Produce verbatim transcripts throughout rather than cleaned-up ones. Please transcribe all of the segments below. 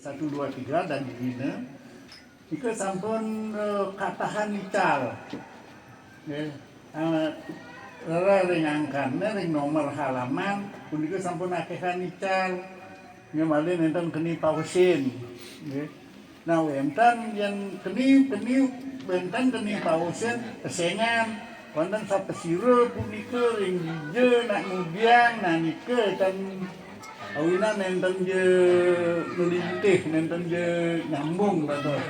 Satu, dua, tiga, dan dina. Nika sampun, eh, katahan ical. Nggih. Eh, rereh ring angkannya, ring nomor halaman, punika sampun akéhan ical. Nggih, malih nénten keni pausin. Nggih. Nah, wénten yén keni, keni, wénten keni pausin, pesengan. Wénten sapasira punika ring dija nak ngudiang, nah nika ten awinan nénten ja nglintih, nénten ja nyambung dados.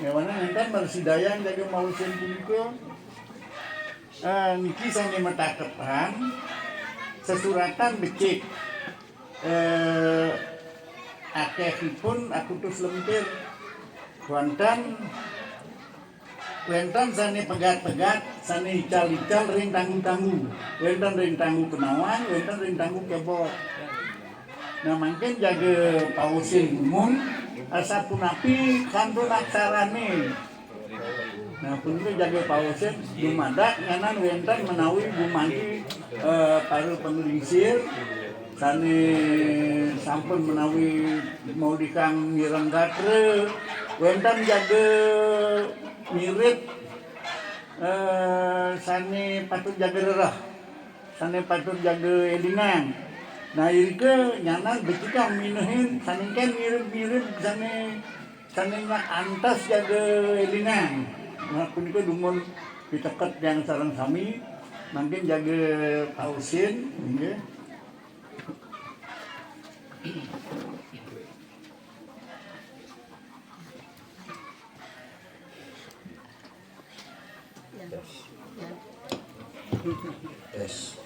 Kéwanten nénten mrasidayang jaga mausin punika. Eh, niki sané matakepan sesuratan becik. Eh, akéhipun akutus lempir. Wénten, wénten sané pegat-pegat, sané ical-ical ring tanggu-tanggu. Wénten ring tanggu kenawan, wénten ring tanggu kebot. Nah, mangkin jaga pausin dumun, asapunapi kantun aksarané. Nah, punika jaga pausin, dumadak nyanan wénten menawi gumanti, eh, para panglingsir sané sampun menawi maudikang mireng gatra, wénten jaga mirip, eh, sané patut jaga rereh, sané patut jaga élingang. Nah, irika nyanan becikang minuhin sané kén mirip-mirip sané Sané antos jaga élingang. Nah, punika dumun piteket tiang sareng sami, mangkin jaga pausin, nggih. Tes.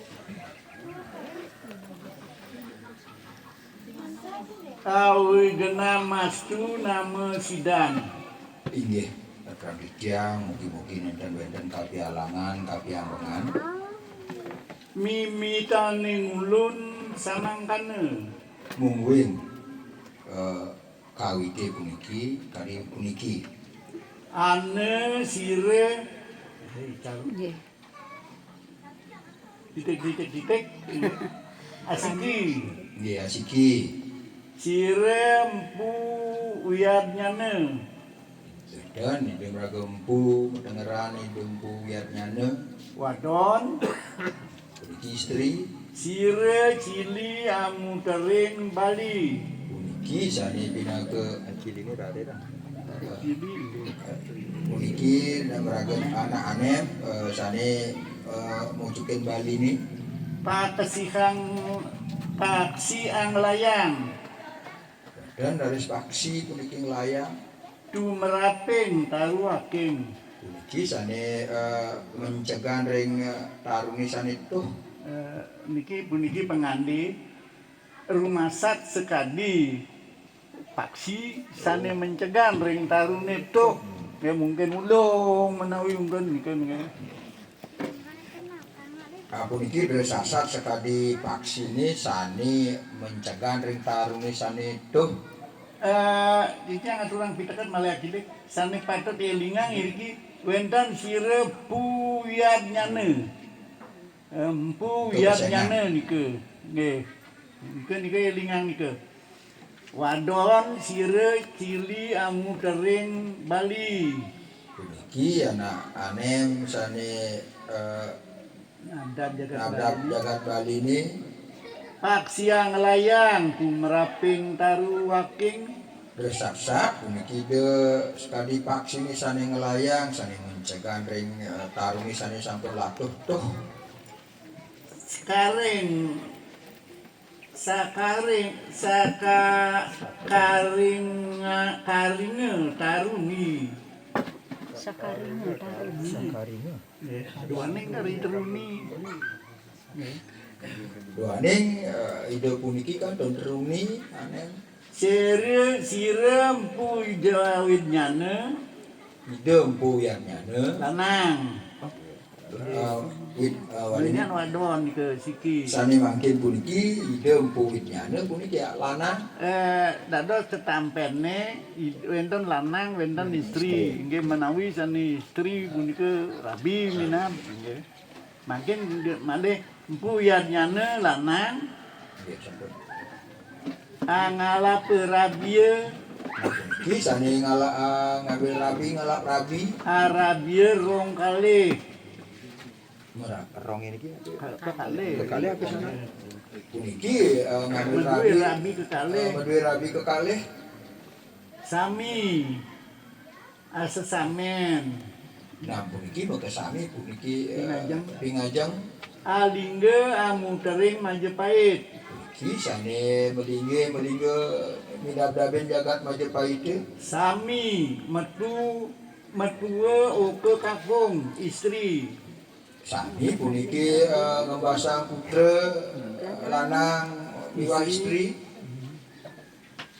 Awighnam astu nama sidang. Inggih, praditya, mugi-mugi nénten wénten kapialangan, kapiambengan. Mimitaning ulun samangkana. Mungguing, eh, kawité puniki, kari puniki. Ana sira, nggih. Titik, titik, titik. Asiki. Nggih, asiki. Sira Mpu Wiadnyana. Sinten, Ida Maraga Mpu, matengeran Ida Mpu Wiadnyana. Wadon. Puniki istri. Sira Cili Amutering Bali. Puniki sané pinaka. Ciliné rare dah. Cili. Puniki maraga anak anem, eh, sané, eh, mucukin Bali ni. Pakesihang, paksi anglayang. Dan raris paksi puniki nglayang. Tumraping taru aking. Puniki sané, eh, mencegan ring, eh, taruné sané tuh. Eh, niki puniki pangandé rumasat sakadi paksi sané mencegan ring taruné tuh. Ya mungkin ulung menawi ungkén nika, nika. Ah, puniki dresasat sakadi paksiné sané mencegan ring taruné sané tuh. Eh, iki ngaturang piteket malih akidik, sané patut élingang iriki wénten sira Pu Wiadnyana. Eh, Mpu Wiadnyana nika. Nggih. Nika, nika élingang nika. Wadon sira Cili Amutering Bali. Puniki anak anem sané, eh, nabdab jagat Bali ni. Paksi anglayang tumraping taru aking. Dresasat puniki Ida sakadi paksiné sané nglayang, sané mencegan ring, eh, taruné sané sampun latuh tuh. Sakaring Sakaring, saka-, karinga, karinga taruni. Sakaringa taruni. Sakaringa. Nggih, duaning kari teruni. Nggih. Duaning, eh, Ida puniki kantun teruni, anem. Sira, sira Mpu Ida Wiadnyana. Ida Mpu Wiadnyana. Lanang. Eh, wid-, eh, wadon. Wadon nika siki. Sané mangkin puniki Ida Mpu Wiadnyana puniki lanang. Eh, dados tetampené, id-, wénten lanang, wénten istri. Istri. Nggih, menawi sané istri punika rabi minab, nggih. Mangkin nggih, malih Mpu Wiadnyana lanang. Nggih, sampun. Angalap rabia. Nah, puniki sané ngala-, ah, ngambil rabi, ngalap rabi. Arabia rong kalih. Merap. Rong ini ki apa? Ka-, kekalih. Kekalih apa sana? Puniki, eh, ngambil rabi. Madué rabi kekalih. Eh, madué rabi kekalih. Sami. Asesamén. Nah, puniki makasami, puniki, eh, pingajeng. Pingajeng. Alingga amutering Majapahit. Puniki sané malinggih, malingga midabdabin jagat Majapahité. Sami metu, metua oka kakung istri. Sami puniki, eh, ngembasang putra lanang miwah istri.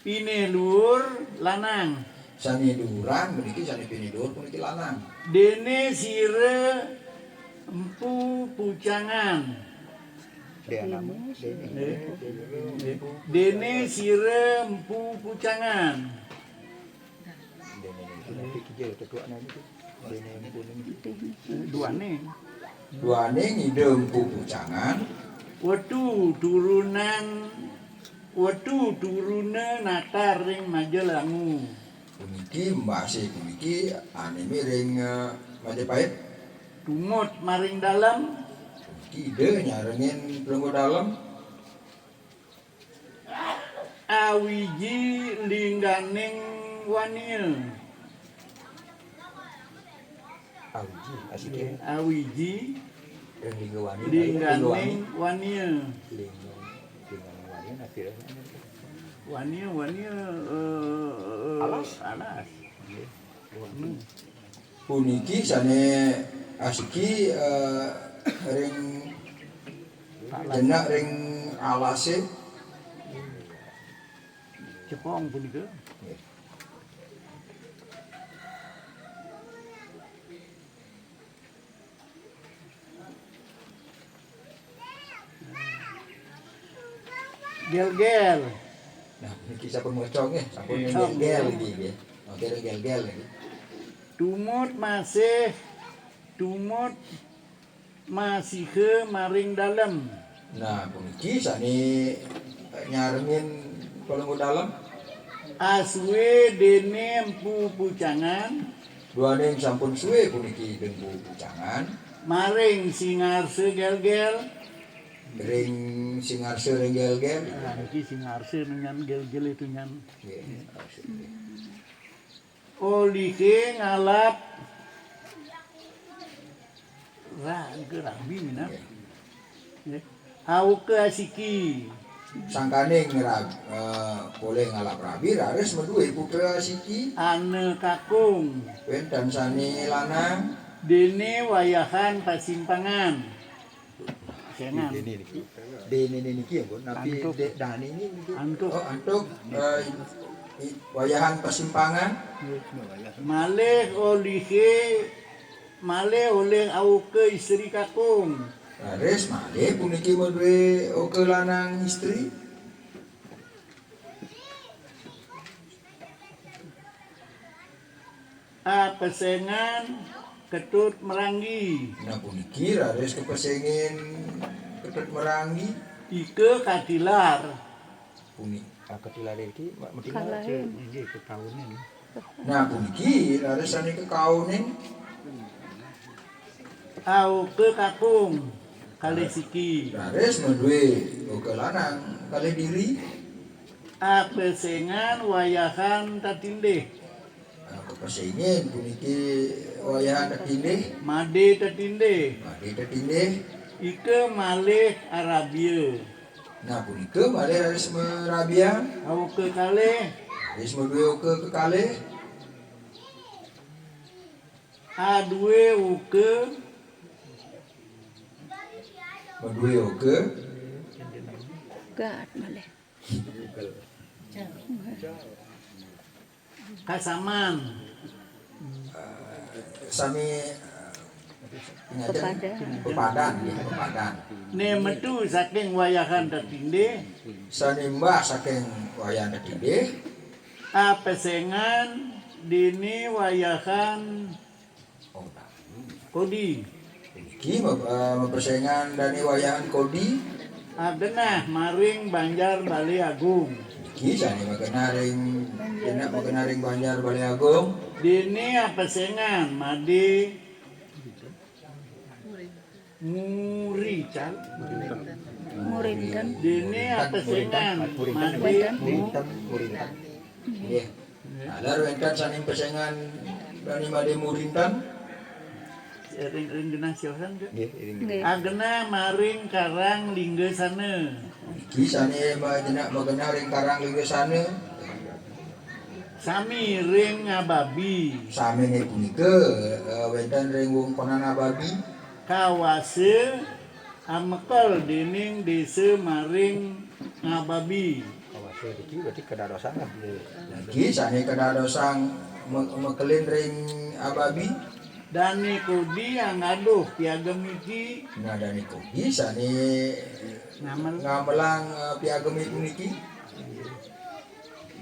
Pinih luhur lanang. Sané duuran puniki, sané pinih luhur puniki lanang. Déné sira empu pucangan. Déné, déné sira empu pucangan. Duaning. Duaning Ida Empu Pucangan. Wetu turunan, wetu turuna natar ring Majalangu. Puniki embasé puniki ané mih ring, eh, Majapahit. Tumut maring dalem. Puniki Ida nyarengin Pelungguh Dalem. Awiji lingganing wania. Awiji, asiki. Awiji. Ring lingga wania, lingganing wania. Lingga, lingganing wania, nah, kira. Wania, wania, eh, eh, alas. Alas. Nggih. Hmm. Puniki sané asiki, eh, ring jenak ring alasé. Cepong punika. Nggih. Gélgél. Nah, niki sampun ngocong nggih, sampun ngocong. Gélgél niki nggih. Oké, gélgél niki. Tumut masih, tumut masiha maring dalem. Nah, puniki sané nyarengin Pelungguh Dalem. Asué déné Empu Pucangan. Duaning sampun sué puniki Empu Pucangan. Maring singarsa gélgél. Ring singarsa ring gélgél. Nah, niki singarsa nyan gélgél itu nyan. Nggih. Olihé ngalap ra-, ke rabi minab. Nggih. Auka asiki. Sangkaning rab-, eh, polih ngalap rabi, raris madué putra asiki. Ana kakung. Wénten sané lanang. Déné wayahan pasimpangan. Sengan. Déné niki. Déné niki ya, Bu. Napi antuk. Dé-, dani ini niki. Antuk. Oh, antuk, eh, i-, wayahan pasimpangan. Malih olihé, malih olih auka istri kakung. Raris malih puniki madué oka lanang istri. Apesengan Ketut Meranggi. Nah, puniki raris kapesengin Ketut Meranggi. Ika katilar. Puni-, ah, katilar iki, ma-, mungkin kalahin. Inggih, kekaunin. Nah, puniki raris sané kekaunin. Auka kakung kalih siki. Raris madué oka lanang kalih diri. Apesengan wayahan tatindih. Nah, kapesengin puniki wayahan tatindih. Madé tatindih. Madé tatindih. Ika malih arabia. Nah, punika malih raris marabian. Auka kalih. Raris madué oka kekalih. Adué oka. Madué oka. Gat malih. Kasaman. Eh, sami, eh, ngajeng pepadan. Pepadan, nggih, pepadan. Né metu saking wayahan tetindih. Sané mbah saking wayahan tetindih. Apesengan dini wayahan Oh, nah. Kodi. Niki map-, eh, mapesengan dani wayahan kodi. Agenah maring Banjar Balé Agung. Kisah ni makenah ring, jenak makenah ring Banjar Balé Agung. Déné apesengan madé Murican. Murinten. Déné apesengan madé Murinten. Murinten. Nggih. Nah, lar wénten sané pesengan dané madé Murinten. Ring, ring genah siosan, Cuk. Nggih, ring. Nggih. Agenah maring Karang Linggasana. Niki sané magenah, magenah ring Karang Linggasana. Sami ring Ababi. Saminé punika, eh, wénten ring wewengkonan Ababi. Kawasa amekel déning désa maring Ababi. Kawasa niki berarti kadadosang lah. Niki sané kadadosang me-, mekelin ring Ababi. Dané kodi angaduh piagem niki. Nah, dané kodi sané ngamel, ngamelang, eh, piagem puniki.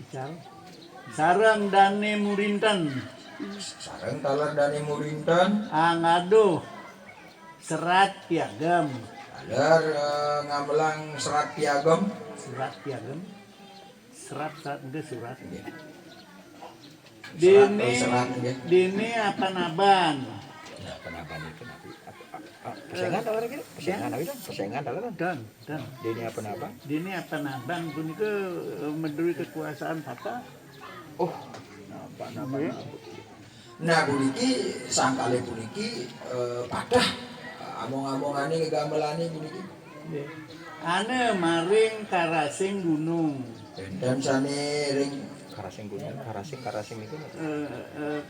Ical. Sareng Dané Murinten. Sareng taler Dané Murinten. Angaduh serat piagem. Taler, eh, ngamelang serat piagem. Serat piagem. Serat, serat, nggih, surat. Nggih. Serat, déné, eh, serat, nggih. Déné apan-aban. Nah, apan-aban itu napi? Apa, apa, apa, pesengan taler iki? Pesengan, ya. Awi, Don? Pesengan taler, Don? Don, Don. Déné apan-aban? Déné apan-aban punika, eh, meduri kekuasaan Papa. Oh, napa, napa, nggih. Napa? Nah, puniki sangkalih puniki, eh, patah, eh, among-amongané gegamelané puniki. Nggih. Ana maring karasing gunung. Wénten sané ring karasing gunung, karasing, karasing niku. Eh, eh,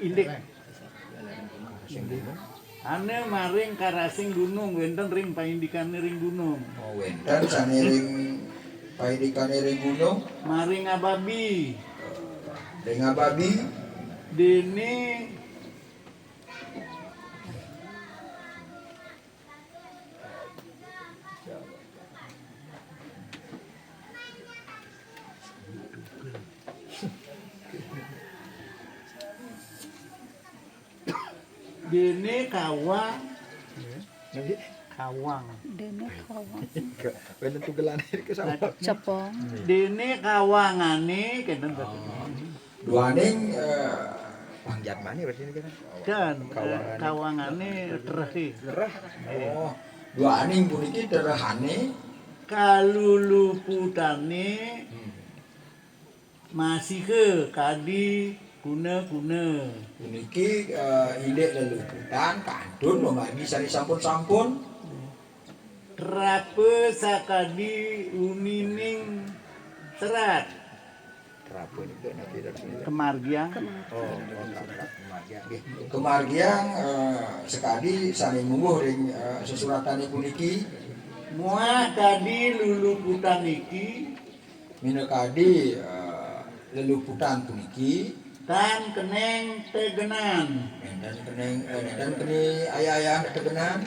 indik. Karasing gunung. Ana maring karasing gunung, wénten ring paindikané ring gunung. Oh, wénten sané ring paindikané ring gunung. Maring Ababi. Ring Ababi. Déné Déné kawang. Nggih. Kawang. Déné kawang. Wénten tugelané iki sawang. Cepong. Déné kawangané kénten. Oh. Duaning, eh, pangjatmané berarti niki kan? Dan, eh, kawangané. Kawangané terehé. Tereh. Oh. Duaning puniki terehané. Kaluluputané. Hmm. Masiha kadi kuna-kuna. Puniki, eh, indik leluputan kantun mamargi sari sampun-sampun. Trapa sakadi unining serat. Trapa nika napi rasane? Kemargiang. Oh, oh, trapa, kemargiang. Nggih. Kemargiang, eh, sakadi sane mungguh ring, eh, sesuratane puniki. Muah kadi luluputan niki. Minakadi, eh, leluputan puniki. Tan keneng tegenan. Nenten keneng, eh, nenten keni ayah-ayah tegenan.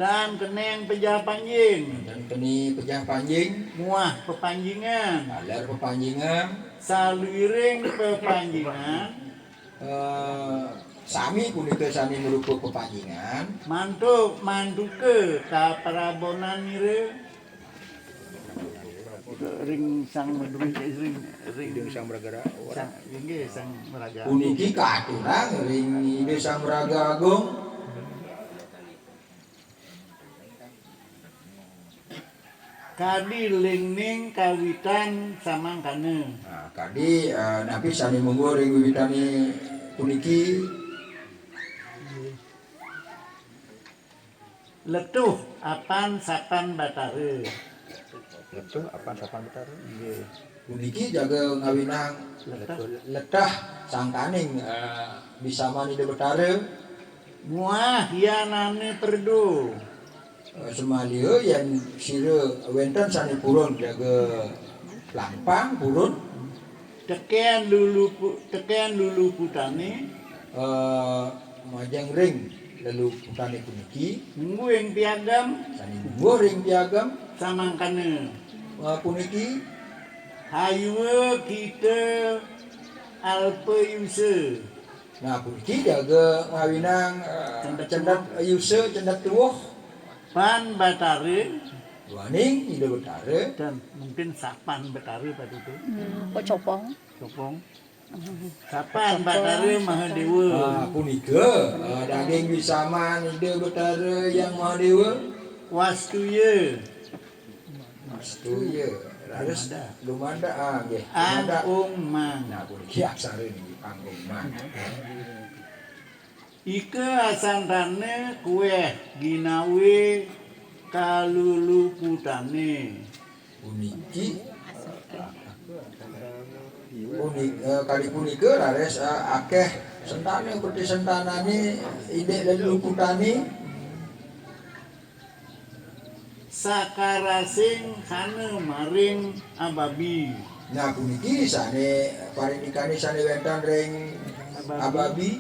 Tan keneng pejah panjing. Nenten keni pejah panjing. Muah pepanjingan. Taler pepanjingan. Saluiring pepanjingan. Eh, sami punika sami ngrupa pepanjingan. Mantuk, mantuka kaprabonanira. Ring Sang Madruh, ring, ring Ida Sang Maraga Agung. Sang, inggih, Sang Maraga Agung. Puniki katurang ring Ida Sang Maraga Agung. Kadi lingning kawitan samangkana. Nah, kadi, eh, napi sane mungguh ring wiwitane puniki? Letuh apan sapan Batara. Letuh apan sapan Batara. Nggih. Puniki jaga ngawinang letuh, letah sangkaning, eh, bisaman Ida Batara. Muah yanane perdu. Eh, samaliha yen sira wenten sane purun jaga lampang purun. Teken lulupu-, teken luluputane. Eh, majeng ring leluputane puniki. Mungguing piagam. Sane mungguh ring piagam. Samangkana. Eh, puniki. Hayua kita alpa yusa. Nah, puniki jaga ngawinang, eh, cendet, cendet tuwuh. Yusa, cendet tuwuh. Pan Batara. Duaning Ida Betara. Dan mungkin sapan Betara pada itu. Hmm, kok copong? Copong. Sapan Betara Mahadewa. Ah, punika, ah, daging wisaman Ida Betara Yang Mahadewa. Wastuya. Wastuya. Raris dumadak. Dumadak, ah, nggih. Ang dumadak. Ung mang. Nah, puniki aksara niki, ang ung mang. Ika asantana kueh ginawe kaluluputane. Puniki, puni-, eh, kali punika raris, eh, akeh sentana, peti sentanane indik leluputane. Sakarasing hana maring ababi. Nah, puniki sane parindikane sane wenten ring ababi. Ababi.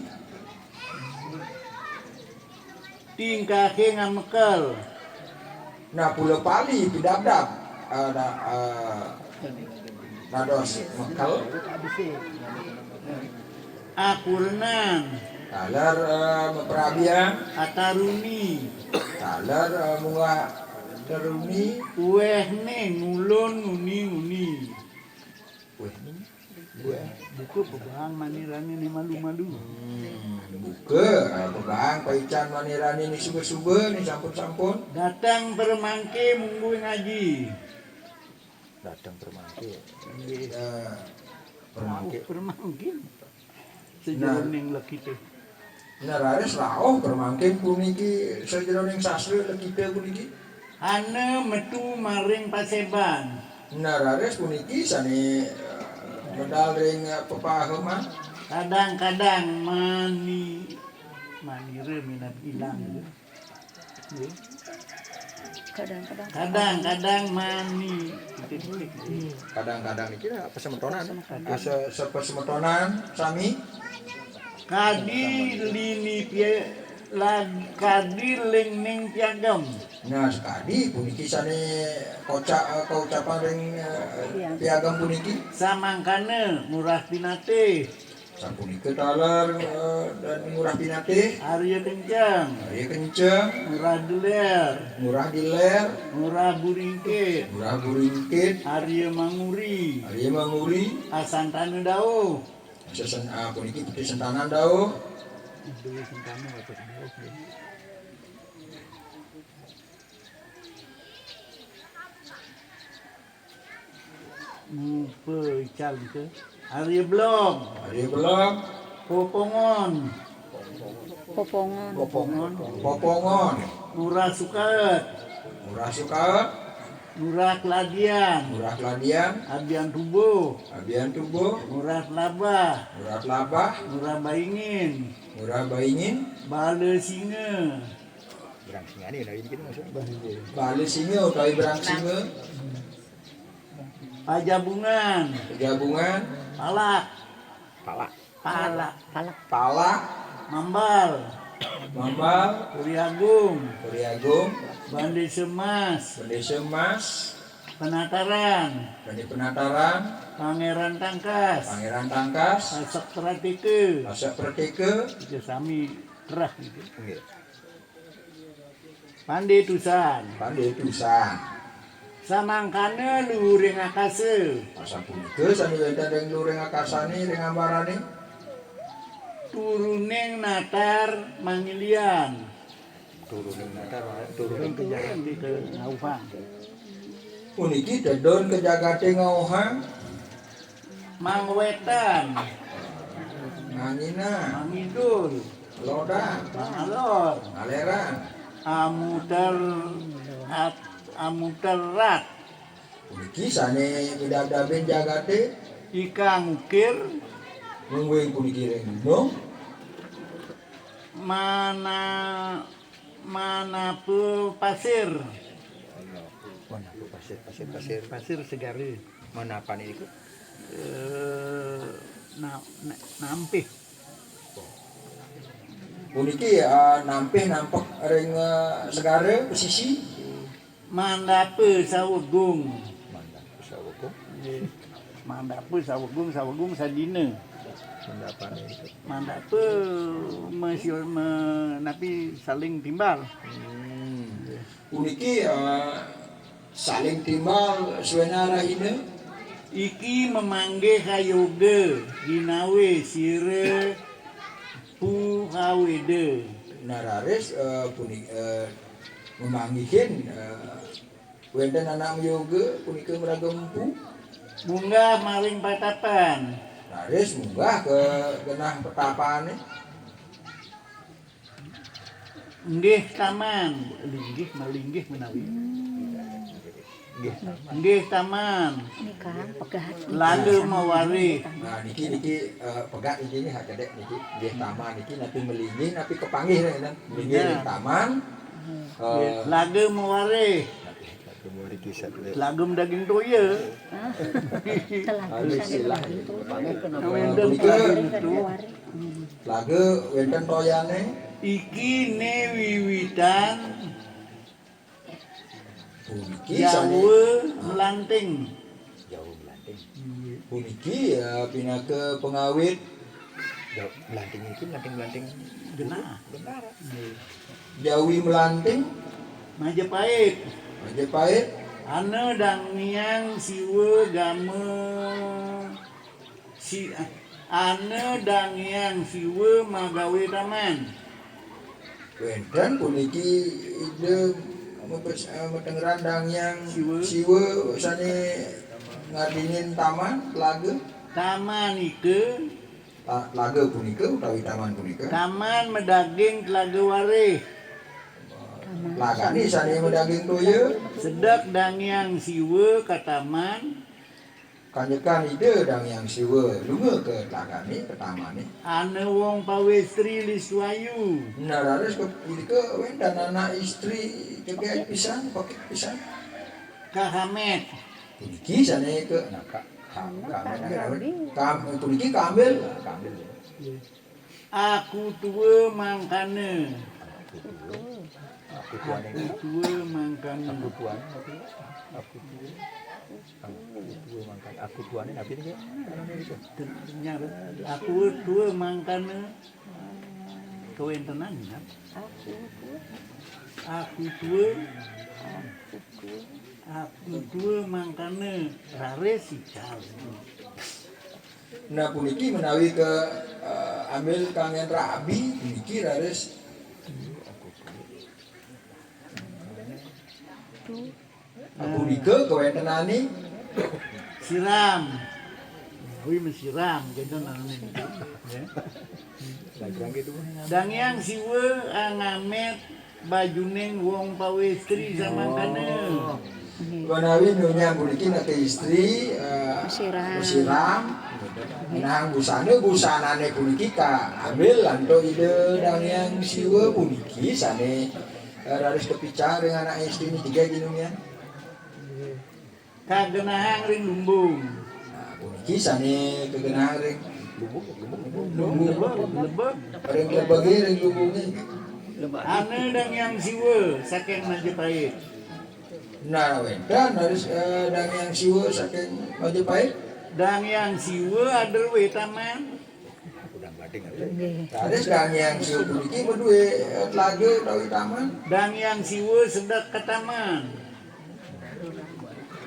Tingkahe ngamekel. Nah, pula pali pidabdab. Eh, nah, eh, dados mekel. Akurenan. Taler, eh, maprabian. Ataruni. Taler, eh, munggah teruni. Uwehne ngulun nguni-nguni. Weh, buka pebahang manirane ne malu-malu. Hmm, buka, eh, pebahang paican manirane ne suba-suba, ne sampun-sampun. Dateng permangke mungguing aji. Dateng permangke. Nggih. Eh, permangke. Permangke. Sajeroning lekite. Nah, raris rauh permangkin puniki sajeroning sastra lekite puniki. Hana metu maring paseban. Nah, raris puniki sane, eh, medal ring, eh, pepaheman. Kadang-kadang mani, manira minab ilang. Nggih. Kadang-kadang. Kadang-kadang mani. Titik-titik. Kadang-kadang niki lah pasemetonan. Pasemetonan. Ah, se-, sepasemetonan sami. Kadi lini pia-, lag-, kadi ling ning piagam. Nah, sakadi puniki sane koca-, eh, kaucapan ring, eh, piagam puniki. Samangkana Ngurah Pinatih. Sapunika taler, eh, dan Ngurah Pinatih. Arya Kencang. Arya Kencang. Ngurah Diler. Ngurah Diler. Ngurah Buringkit. Ngurah Buringkit. Arya Manguri. Arya Manguri. Asantana dauh. Sesen-, ah, puniki peti sentanan dauh. Duh, sentana wates dauh, ya. Ngupa ical nika. Arya Belog. Arya Belog. Popongon. Popongon. Popongon. Popongon. Ngurah Sukaet. Ngurah Sukaet. Ngurah Keladian. Ngurah Keladian. Abian Tubuh. Abian Tubuh. Ngurah Telabah. Ngurah Telabah. Ngurah Baingin. Ngurah Baingin. Bala Singa. Berang Singa ni, lain kita maksud. Bala Singa utawi Berang Singa. Pajabungan. Pajabungan. Palak. Palak. Palak. Palak. Palak. Mambal. Mambal. Puri Agung. Puri Agung. Bande Semas. Bande Semas. Penataran. Bande Penataran. Pangeran Tangkas. Pangeran Tangkas. Asek Prateka. Asek Prateka. Kita sami terah gitu. Nggih. Pande Tusan. Pande Tusan. Samangkana luhuring akasa. Sapunika sane wenten ring luhuring akasane, ring ambarane. Turuning natar mangilian. Turuning natar, turuning ke jagate ngauhang. Puniki tedun ke jagate ngauhang. Mangwetan. Manginang. Mangidul. Lodan. Mangalor. Ngaleran. Amuter-, at-, amuterat. Puniki sane midabdabin jagate. Ikang ukir. Mungguing puniki ring gunung. Mana-, manapa pasir. Manapa pasir, pasir, pasir. Pasir segara. Manapa niku? Eh, na-, na-, nampih. Puniki, eh, nampih nampek ring, eh, segara pesisi. Mandapa sawegung. Mandapa sawegung. Nggih. Mandapa sawegung, sawegung sadina. Mandapa niku. Mandapa mesi-, me-, napi saling timbal. Hmm. Puniki, eh, Saling timbal suena rahina. Iki mamanggih ka yoga ginawe sira puhaweda. Nah, raris, eh, puni-, eh, mamanggihin, eh, wenten anak mayoga punika maraga empu. Munggah maring patapan. Raris munggah ka genah patapane. Nggih taman, linggih malinggih menawi. Nggih taman. Nggih taman. Ini kan pegat. Laga mawarih. Nah, niki, niki, eh, pegat niki, nggih, hak kedek niki. Nggih taman niki napi malinggih, napi kapanggih, kan? Linggih. Nggih taman. Eh, laga mawarih. Laga madaging toya. Telah. Anu istilah. Laga wenten toyane. Iki ne wiwitan. Puniki sane. Jawa Melanting. Jawa Melanting. Puniki, ya, pinaka pangawit. Jawa Melanting niki melanting-melanting. Genah. Genah. Jawi Melanting. Majapahit. Majapahit. Ana dangiang siwa gama si, ana dangiang siwa magawe taman. Wenten puniki Ida mepes-, eh, metengeran dangiang siwa. Siwa sane ngadinin taman, telaga. Taman ika. Ta-, telaga punika utawi taman punika. Taman madaging telaga warih. Telagane sane madaging toya. Sedek dangiang siwa ka taman. Kanjekan Ida dangiang siwa lunga ka telagane, ka tamane. Ana wong pawestri listu ayu. Nah, raris ke-, irika wenten anak istri jegeg pisan, pekik pisan. Kahamet. Puniki sane ke, nah, ka-, ka-, kahamet, kahamet. Kam-, puniki kambil. Nah, kambil. Aku tua mangkana. Aku tua. Aku tuane. Aku tua mangkana. Aku tuane, aku, aku tua. Aku tua mangkana. Aku tuane napi niki? Aku tua mangkana. Kawentenan, ya. Aku tua. Aku tua. Aku tua mangkana raris ical. Nah, puniki menawi ke, eh, ambil kanggen rabi, puniki raris. Nah, punika kawentenane. Siram. Menawi masiram, kenten anane. Ya. Dangiang siwa angamet bajuning wong pawestri samangkana. Menawi nyonya puniki nate istri, eh, masiram. Masiram. Nah, busana, busanane puniki kaambil antuk Ida dangiang siwa puniki sane, eh, raris kapica ring anak istri niki, ginungian. Kagenahang ring lumbung. Nah, puniki sane kagenahang ring lumbung, lumbung, lumbung. Lebeg, lebeg. Ring lebege, ring lumbunge. Ana dangiang siwa saking Majapahit. Nah, wenten raris, eh, dangiang siwa saking Majapahit. Dangiang siwa ada ring taman. Nggih. Raris dangiang siwa puniki madue, eh, telaga utawi taman. Dangiang siwa sedek ka taman.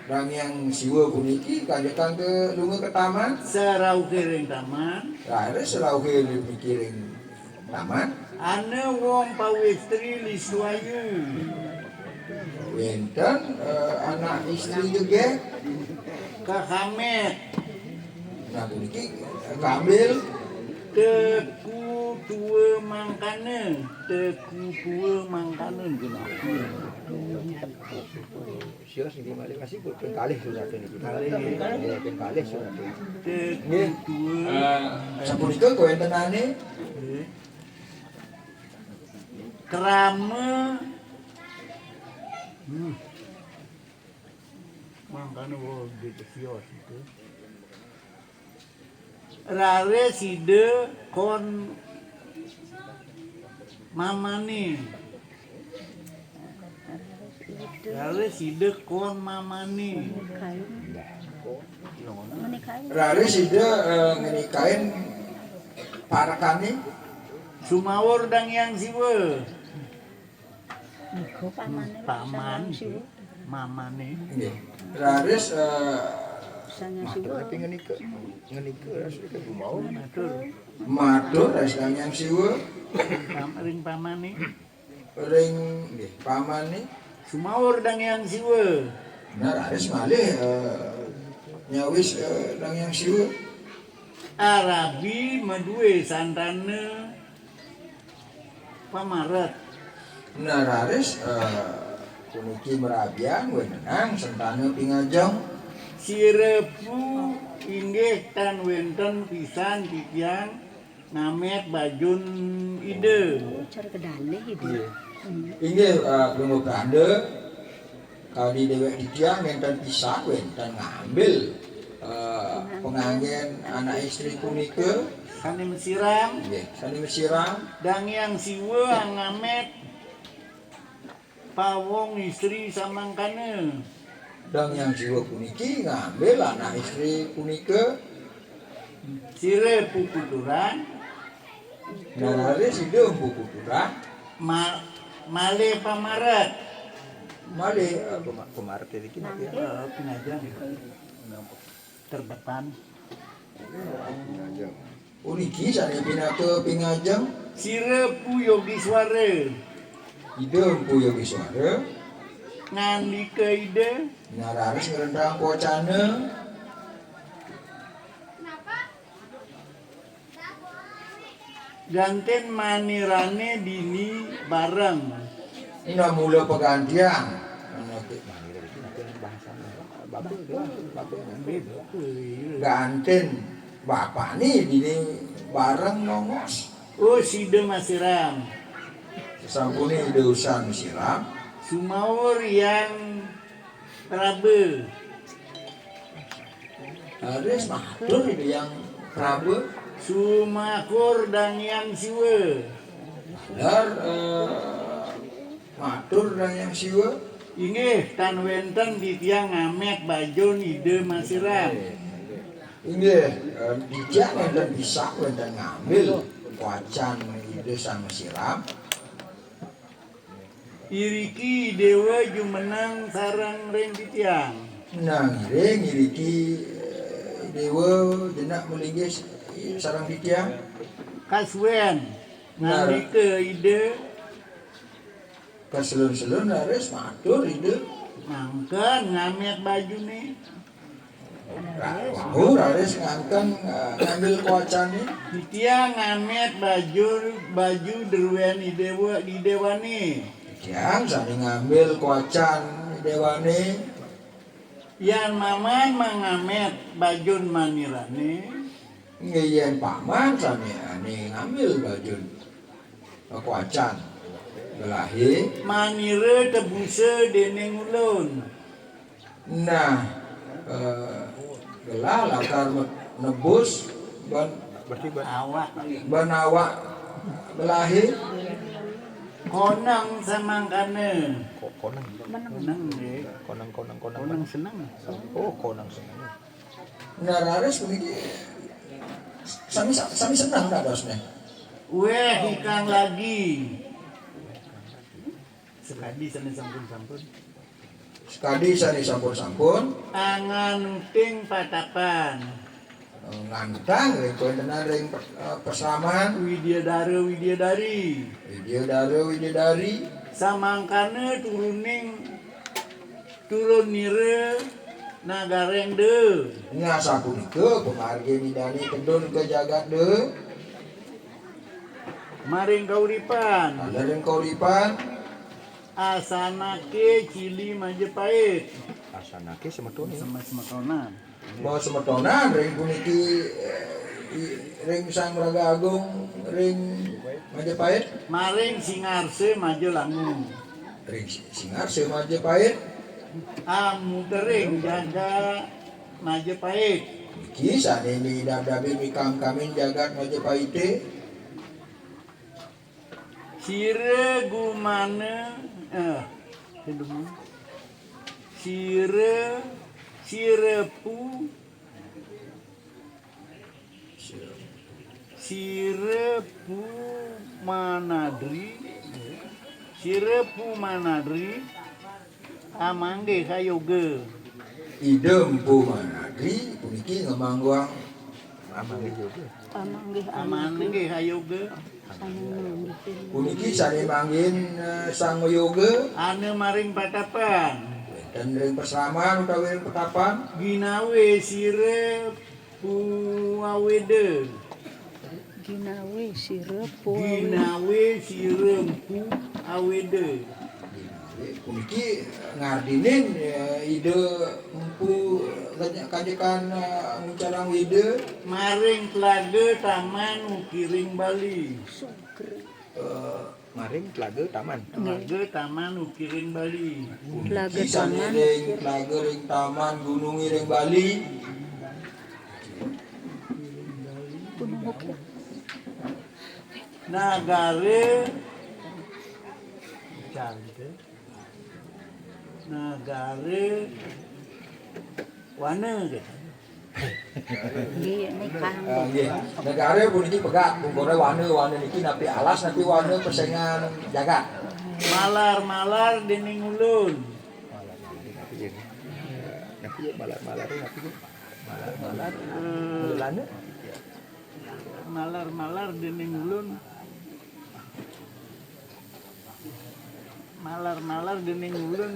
Dangiang siwa puniki kanjekan ke lunga ke taman. Sarauke ring taman. Raris sarauke puniki ring taman. Ana wong pawestri listu ayu. Wenten, eh, anak istri jegeg. Kahamet. Nah, puniki, eh, kambil. Teku tua mangkana, teku tua mangkana, genah. Sios niki malih kasih pun ping kalih sunate niki. Kalih. Nggih, ping kalih sunate. Nggih. Eh, sapunika kawentenane. Nggih. Krama. Hmm. Mangkana wau di sios itu. Raris Ida kon mamane. Raris Ida kon mamane. Raris Ida, eh, ngenikain parekane. Sumawur dangiang siwa. Niku pamane. Paman. Siwa. Mamane. Nggih. Raris, eh, matur tapi ngenika. Ngenika raris nika. Matur. Matur raris Dang Hyang Siwa. Pam-, ring pamane. Ring, nggih, pamane. Sumaur Dang Hyang Siwa. Nah, raris malih, eh, nyawis, eh, Dang Hyang Siwa. Arabi madue santana pamaret. Nah, raris, eh, puniki marabian wentenang santana pingajeng. Sirepu inggih tan wenten pisan titiang ngamet bajun Ida. Oh, cara kedalih Ida. Iya. Hmm. Inggih, eh, Palungguh Pranda, kadi dewek titiang wenten pisan, wenten ngambil, eh, penganggen anak istri punika. Sane masiram. Nggih, sane masiram. Dang Hyang Siwa ngamet pawong istri samangkana. Dang Hyang Siwa puniki ngambil anak istri punika. Sira puputuran. Nah, raris Ida puputuran. Ma-, malih pamaret. Malih, eh, pema-, pamaret niki napa ya? Eh, pingajeng. Terdepan. Puniki sane pinaka pingajeng. Sira Pu Yogiswara. Ida Pu Yogiswara. Ngandika Ida. Nah, raris ngrentang wacana. Ganten manirane dini bareng. Nah, mula pegantian. Ganten bapane dini bareng nongos. Oh, sida masiram. Sampune Ida usan masiram. Sumaur Hyang Praba. Raris matur Ida Hyang Praba. Sumakur Dang Hyang Siwa. Taler, eh, matur Dang Hyang Siwa. Inggih, tan wenten titiang ngamet bajun Ida masiram. Inggih, eh, titiang wenten pisan, wenten ngambil wacan Ida Sang Masiram. Iriki Dewa jumeneng sareng ring titiang. Nah, ngiring iriki, eh, Dewa jenak malinggih sareng titiang. Kasuwen. Nah, ngandika Ida. Kaselun-selun raris matur Ida. Mangken ngamet bajune. Wau raris ngangken, eh, ngambil kewacane. Titiang ngamet baju, baju druen Idewa, Idewane. Titiang sami ngambil kewacan Idewane. Yan maman mangamet bajun manirane. Nggih, yen paman sami ane ngambil bajun. Kekuacan. Gelahe. Manira tebusa dening ulun. Nah, eh, gelah lakar me-, nebus ban, berarti ban awak. Ban awak gelahe. Koneng samangkana. Ko-, koneng. Koneng, nggih. Koneng, koneng, koneng. Koneng seneng. Oh, koneng seneng. Nah, raris puniki sami, sami seneng dadosne. Weh, ikang lagi. Sekadi sane sampun-sampun. Sekadi sane sampun-sampun. Anganuting patapan. Ngantang ring kawentenan ring, eh, pasaman. Widyadara Widyadari. Widyadara Widyadari. Samangkana turuning Turun nira nagareng da. Nah, sapunika pamargin Idane tedun ka jagat da. Maring kauripan. Taler ring kauripan. Asanake cili Majapahit. Asanake semetone. Sem-, semetonan. Mau semetonan ring puniki, eh, i-, ring Sang Maraga Agung ring Majapahit. Maring Singarsa Majalangu. Ring Singarsa Majapahit. Amutering jagat Majapahit. Niki sane midabdabi mikamkamin jagat Majapahite. Sira gumana, eh, sira, sira pu, sira pu manadri, sira pu manadri, Amanggih hayoga. Ida Mpu Managri puniki ngemangguang. Amanggih yoga. Amanggih, amanggih hayoga. Puniki sane manggihin, eh, sang yoga. Ane maring patapan. Wenten ring pasraman utawi ring patapan. Ginawe sira Puaweda. Ginawe sira Puaweda. Ginawe sira Mpu Aweda. Puniki ngardinin, eh, Ida Mpu Kanya-, Kanjekan, eh, Nguncarang Weda. Maring tlaga taman ukiring Bali. Eh, Maring tlaga taman. Nggih. Tlaga taman ukiring Bali. Tlaga taman. Ring tlaga ring taman gununge ring Bali. Gunung Ukir. Nagare. Nagare. Wana gitu. Nggih, nika. Eh, nggih. Negare puniki pegat, pungkura wana, wana niki napi alas, napi wana pesengan jagat. Malar-malar dening ulun. Napi ya? Napi ya malar-malar, napi ya? Malar-malar, eh, malar-malar dening ulun. Malar-malar dening ulun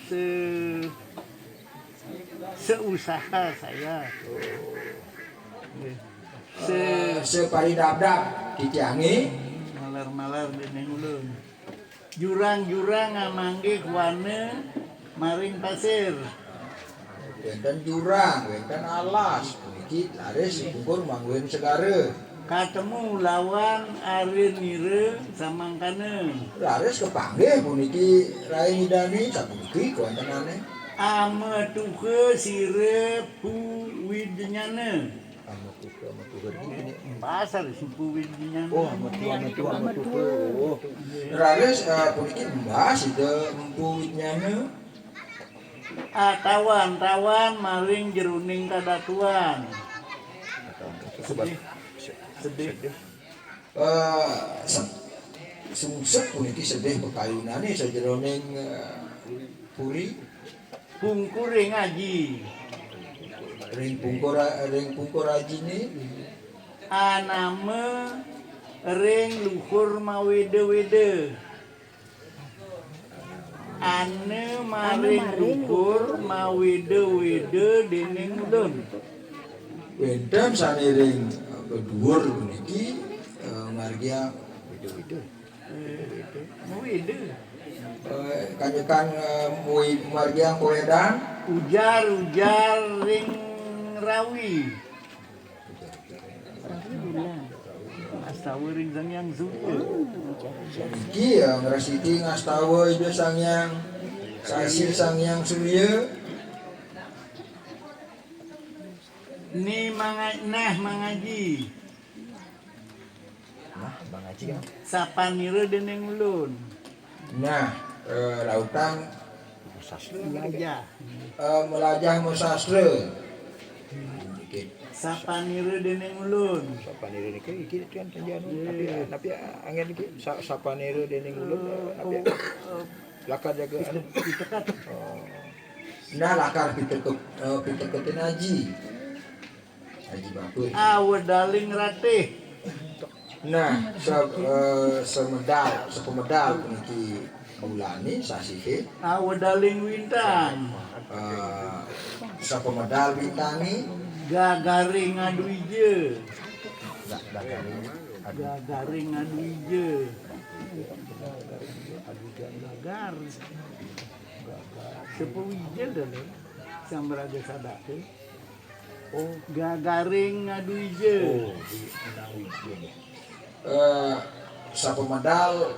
se-, seusaha saya. Se- Eh, separidabdab titiange. Malar-malar dening ulun. Jurang-jurang ngamanggih wana maring pasir. Wenten jurang, wenten alas, puniki raris pungkur mangguhin segara. Katemu lawan arinira samangkana. Raris kapanggih puniki rai Ida Dane, sapuniki kawentenane. Ametuha sira Puwidnyana. Ametuha, ametuha. Pasar Puwidnyana. Oh, ametuha, ametuha, ametuha. Oh. Raris, eh, puniki mbas Ida Mpu Widnyana. Atawan-tawan maring jeroning kadatuan. Sedih. Sedih. Eh, se-, sungsut puniki sedih pakayunane sajeroning, eh, puri. Pungkuring aji. Ring pungkur a-, ring pungkur ajine. Anama ring luhur maweda-weda. Ane maring luhur maweda-weda dening ulun. Wenten sane ring, eh, dhuwur puniki, eh, margia weda-weda. Eh, maweda. Eh, kanjekan, eh, muwi-, margia kawedan. Ujar-ujar ring rawi. Ngastawa ring Sang Hyang Surya. Niki ya, ngrasiti ngastawa Ida Sang Hyang, sasi Sang Hyang Surya. Ni manga-, nah mangaji. Nah, mangaji kan? Sapanira dening ulun. Nah, eh, lautan sastra. Melajah. Eh, melajah masastra. Niki. Sapanira dening ulun. Sapanira niki, iki kan janji anu, tapi, tapi anggen niki, sa-, sapanira dening ulun, eh, tapi lakar jaga anu. Pitekat. Oh. Nah, lakar piteket, eh, piteketin aji. Aji Batur. Awedaling ratih. Nah, sa-, eh, samedal, sapamedal puniki bulane, sasihe. Awedaling wintang. Eh, sapamedal wintane. Gagaring adwija. Ga-, gagaring. Gagaring adwija. Gagar. Sapawija dalam. Samraga sadake. Oh, gagaring adwija. Oh, di, menang wija. Eh, sapamedal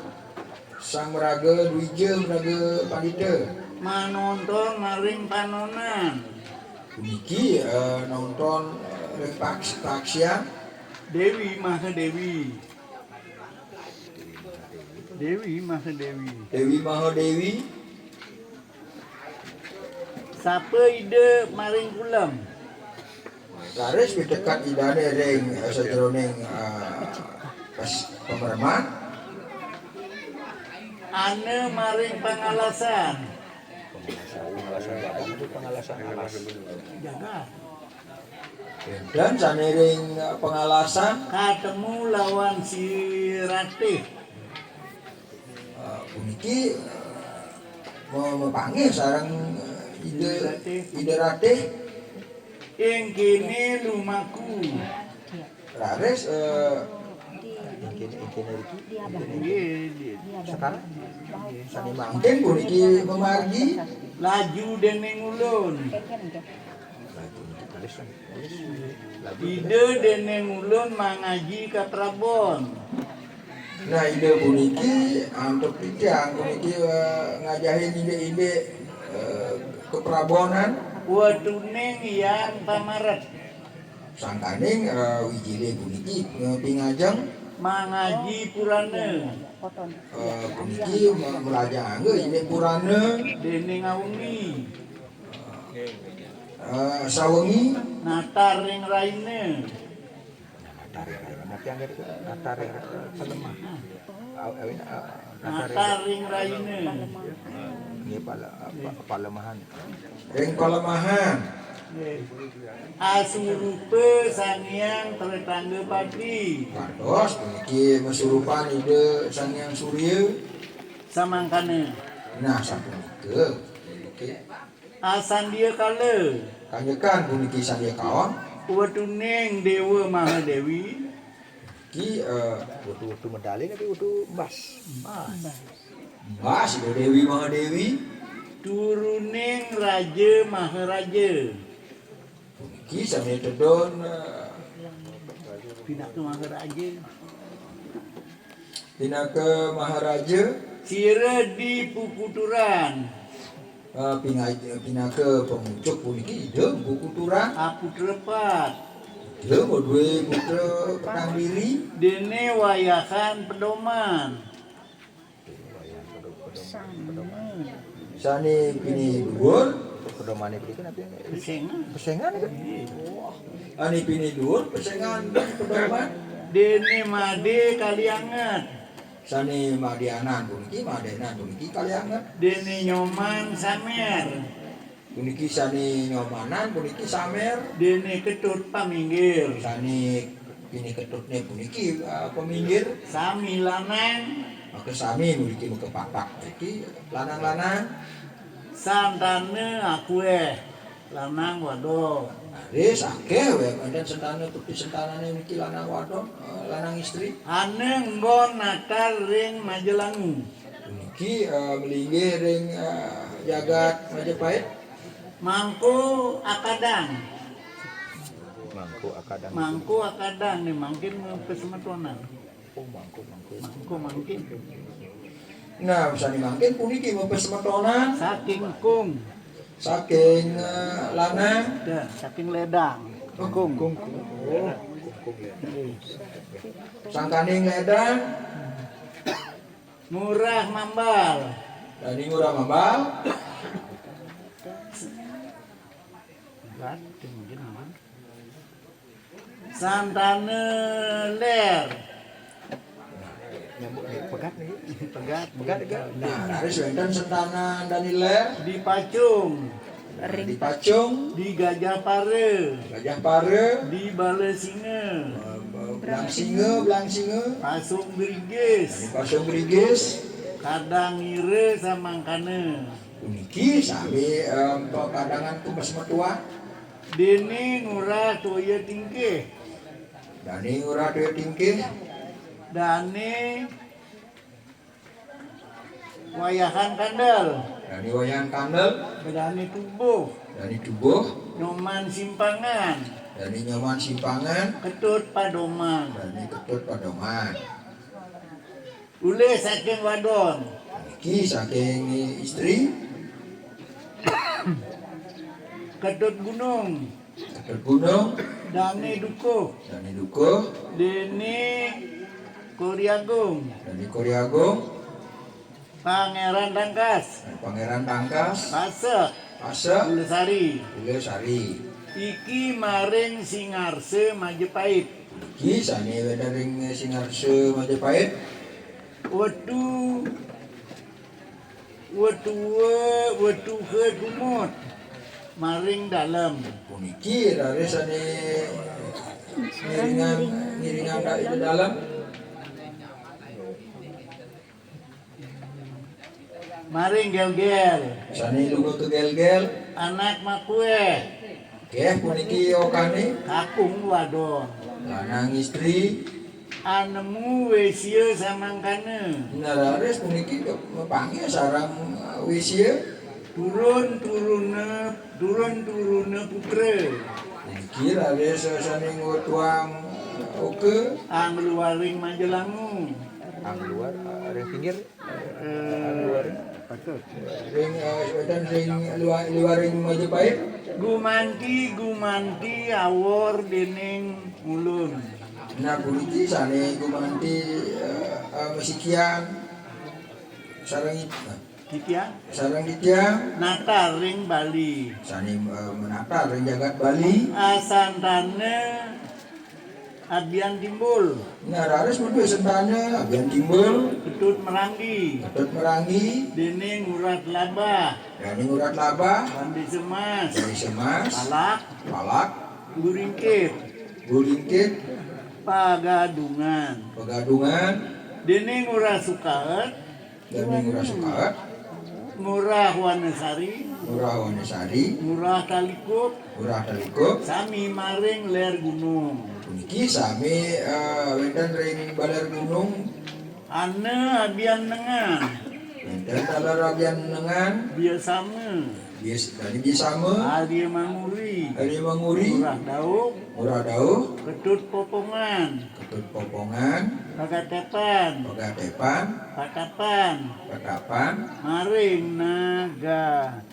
Sang Maraga Dwija, Maraga Pandita. Manonton maring panonan. Puniki, eh, nonton, eh, ring paks-, paksian. Dewi Mahadewi. Dewi Mahadewi. Dewi Mahadewi. Sapa Ida maring kulem? Raris pitekat Idane ring, eh, sajeroning, eh, pas-, pamereman. Ana maring pangalasan. Pengalasan, pengalasan alas. Jagat. Dan sané ring Pengalasan. Katemu lawan si Ratih. Eh, puniki eh, me- mapanggih sareng eh, Ida Ida Ratih. Ing kene lumaku. Raris eh, Nggih, nggih. Sekarang sané mangkin puniki mamargi. Laju dening ulun. Ida dening ulun mangaji kaprabon. Nah, Ida puniki antuk titiang puniki eh, ngajahin indik-indik eh, keprabonan. Wetuning yang pamaret. Sangkaning eh, wijilé puniki eh, pingajeng. Mangaji purana. Eh, puniki me- melajahanga indik purana. Dening awengi. Eh, sawengi. Natar ring raina. Natar ring raina. Napi angger natar ring raina? Palemahan. Aw- aw- ah, natar ring- Natar ring raina. Nggih pala- apa- palemahan. Ring palemahan. Asurupa Sang Hyang Tretangga Pati. Kantos puniki masurupan Ida Sang Hyang Surya. Samangkana. Nah, sapunika. Oke. Asandia kala. Kanjekan puniki sandia kaon. Wetuning Dewa Mahadewi. Ki eh, wetu-wetu medale napi wetu embas? Embas. Embas Ida Dewi Mahadewi. Turuning Raja Maharaja. Puniki sami tedun eh, Pinaka Maharaja. Pinaka Maharaja. Sira di puputuran. Ah, pinga- pinaka pangucuk puniki Ida Mpu Kuturan. Aputra pat. Ida madué putra petang diri. Déné wayahan pedoman. Sané pinih duur. Pedomané puniki napi? Pesengan. Pesengan kan? Ané pinih duur pesengan pedoman. Déné madé kalianget. Sané madianan puniki, madianan puniki kalianget. Déné nyoman samér. Puniki sané nyomanan puniki samér. Déné ketut paminggir. Sané pinih ketutné puniki eh, paminggir. Sami lanang. Maka sami puniki maka papak puniki lanang-lanang. Santana akuéh lanang wadon. Raris akéh wéh manten sentana putih sentanané niki lanang wadon, eh, lanang istri. Ane enggon natar ring Majelangu. Niki eh, melinggih ring eh, jagat Majapahit. Mangku akadang. Mangku akadang. Mangku akadang nih mangkin pesemetonan. Oh, mangku, mangku. Mangku mangkin. Nah, sané mangkin puniki mapes semetonan. Saking kung. Saking eh, lanang. Ya, saking ledang. Oh, kung. Kung. Kung. Sangkaning ledang. Murah mambal. Dani murah mambal. Santana ler. Nyambuk nih, pegat nih. Pegat, pegat, pegat. Nah, harus wénten sentana Dani ler. Di pacung. Di pacung. Di gajah pare. Gajah pare. Di bala singa. Belang singa, belang singa. Pasung gerigis. Di pasung gerigis. Kadang ira samangkana. Puniki sami um, pakadangan tugas metua. Dene ngurah toya tingkih. Dane ngurah toya tingkih. Dane wayahan kandel. Dane wayahan kandel. Dane tubuh. Dane tubuh. Nyoman simpangan. Dane nyoman simpangan. Ketut padoman. Dane ketut padoman. Ulih saking wadon. Niki saking istri. Ketut gunung. Ketut gunung. Dane dukuh. Dane dukuh. Dene Koriagung. Dane Koriagung. Pangeran Tangkas. Pangeran Tangkas. Pasek. Pasek. Ulesari. Ulesari. Iki maring Singarsa Majapahit. Ki sane wénten ring Singarsa Majapahit. Wetu Wetuwe, wetuhe tumut maring dalem. Puniki raris sané ngiringan, ngiringan da-, ida dalem. Maring gélgél. Sané lunga ka gélgél. Anak makuéh. Kéh puniki okané. Kakung wadon. Lanang istri. Anemu wésia samangkana. Nah, raris puniki mapanggih sareng, eh, wésia. Turun-turuna, turun-turuna putra. Niki raris sané ngwetuang oka. Angluaring Majelangu. Angluar, eh, ring pinggir. Eh, ring, eh, wénten ring lua-, luaring Majapahit. Gumanti, gumanti awor déning ulun. Nah, puniki sané gumanti, eh, eh, masikian sareng it-, Titiang? Sareng titiang. Natar ring Bali. Sané, eh, menatar ring jagat Bali. Asantana Abian Timbul. Nah, raris metu sentana Abian Timbul. Ketut Meranggi. Ketut Meranggi. Déning Urat Labah. Déning Urat Labah. Bandi Semas. Bandi Semas. Palak. Palak. Guringkit. Guringkit. Pagadungan. Pagadungan. Déning Urat Sukaet. Dani Ngurah Sukaet. Ngurah Wanasari. Ngurah Wanasari. Ngurah Talikup. Ngurah Talikup. Sami maring ler gunung. Puniki sami, eh, wénten ring baler gunung. Ana Abian Nengan. Wénten taler Abian Nengan. Biasama. Bias-, dani Biasama. Arya Manguri. Arya Manguri. Ngurah Dauh. Ngurah Dauh. Ketut Popongan. Ketut Popongan. Pagatepan. Pagatepan. Patapan. Patapan. Maring Naga.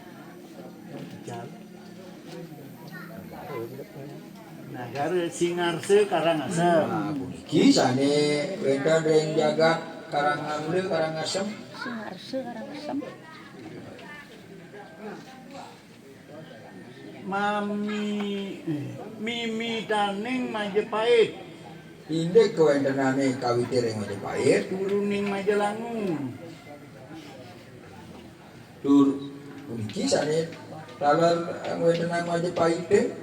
Nagara Singarsa Karangasem. Nah, puniki sané wénten ring jagat Karangangda, Karangasem. Singarsa Karangasem. Mami, eh, mimitaning Majapahit. Indik kawéntenané kawitin ring Majapahit. Turuning Majalangu. Tur, puniki sané taler ngwéntenang Majapahité.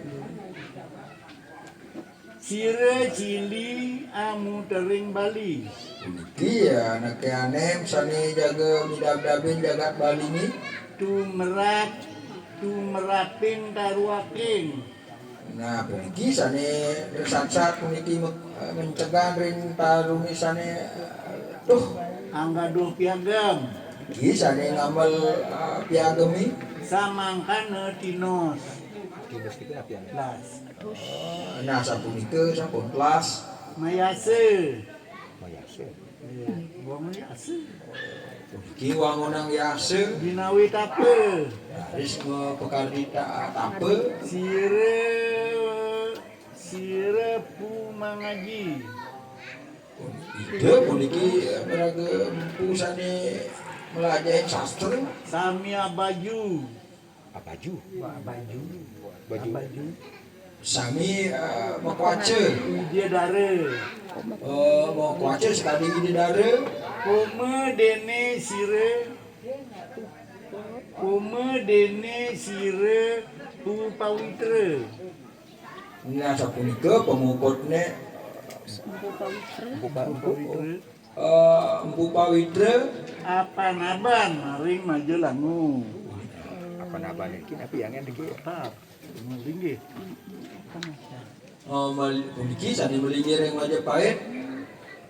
Sira cili amutering Bali. Puniki ya anaké anem sané jaga midabdabin jagat Baliné. Tumrap, tumraping taruaking. Nah, puniki sané resatsat puniki me-, eh, mencegan ring taruni sané, eh, tuh. Anggaduh piagam. Puniki sané ngamel, eh, piagemé. Samangkana tinos. Tinos kita piagam. Las. Oh, nah, sapunika sampun telas. Mayasa. Mayasa. Iya, wong mayasa. Ki wangunang yasa. Binawi tapa. Raris mapakardi ta-, tapa. Sira, sira pumangaji. Ida puniki maraga empu sané mlajahin sastra. Sami abaju. Abaju. Abaju. Abaju. Abaju. Sami, eh, makwaca. Widya dara. Eh, makwaca sakadi widya dara. Koma déné sira. Koma déné sira pupawitra. Nah, sapunika pamuputné. Empu pawitra. Empu pa-, empu, eh, empu pawitra. Apan-aban maring Majalangu. Apan-aban niki napi angen niki? Atar. Malinggih. Oh, mal-, puniki sané malinggih ring Majapahit.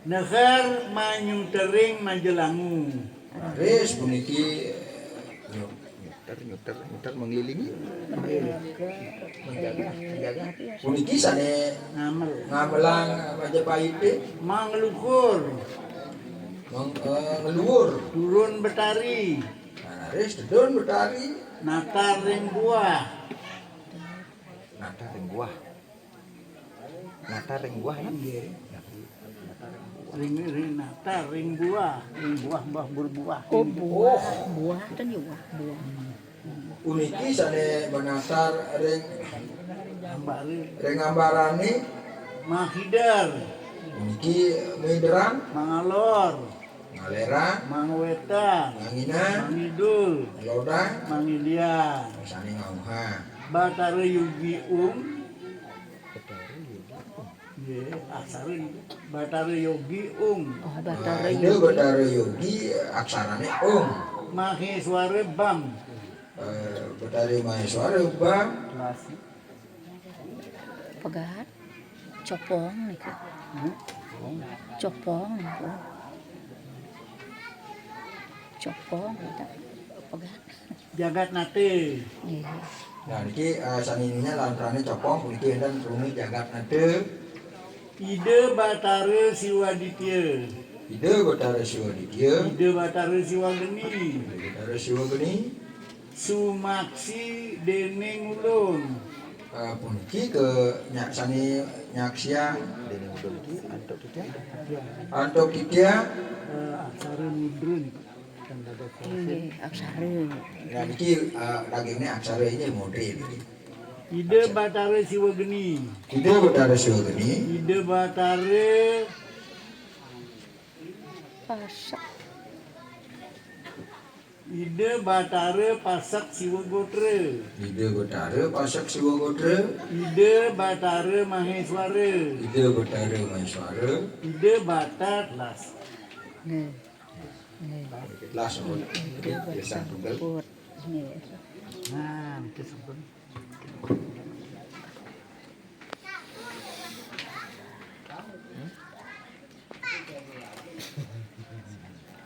Neher manyutering Majalangu. Raris puniki, eh, nyuter, nyuter, nyuter mengelilingi. Menjaga, menjaga. Puniki sané ngamel. Ngamelang Majapahité. Mangluhur. Meng-, eh, ngeluhur. Turun Betari. Nah, raris tedun Betari. Natar ring buah. Natar ring buah. Natar ring buah, ya? Nggih. Ring, ring natar ring buah, ring buah, buah berbuah. Oh, buah. Buah kan ya buah, buah. Puniki sané manatar ring ambarané. Ring ambarané. Mahidar. Puniki mideran. Mangalor. Ngaléran, Mangwétan, Manginan, Mangidul, Lodang, Mangilian. Sané ngauhan. Batara Yogi Ung. Nggih, aksara Batara Yogi Ung. Oh, Batara Nah, itu Yogi. Batara Yogi, aksarané Ung. Mahéswara Bam. Eh, Batara Mahéswara Bam. Pegat. Copong niku. Copong niku. Copong éta. Pegat. Jagat Nate. Nggih. Nah, niki, eh, sanininya lantaran copong puniki énten runu Jagat Nate. Ida Batara Siwaditya. Ida Batara Siwaditya. Ida Batara Siwageni. Ida Batara Siwageni. Sumaksi déning ulun. Eh, puniki ke nyak sani nyaksian. Déning ulun iki antuk titiang. Antuk titiang. Eh, aksara mudra niku. Nggih, aksara. Nah, niki, eh, dagingnya aksara ini mudra niki. Ida Batara Siwageni. Ida Batara Siwageni. Ida Batara Pasak. Ida Batara Pasak Siwa Gotra. Ida Batara Pasak Siwa Gotra. Ida Batara Maheswara. Ida Batara Maheswara. Ida Batar las. Nggih. Nggih. Las, oh. Ida Nggih, Batar biasa tunggal. Put. Nggih. Nah, niki sampun.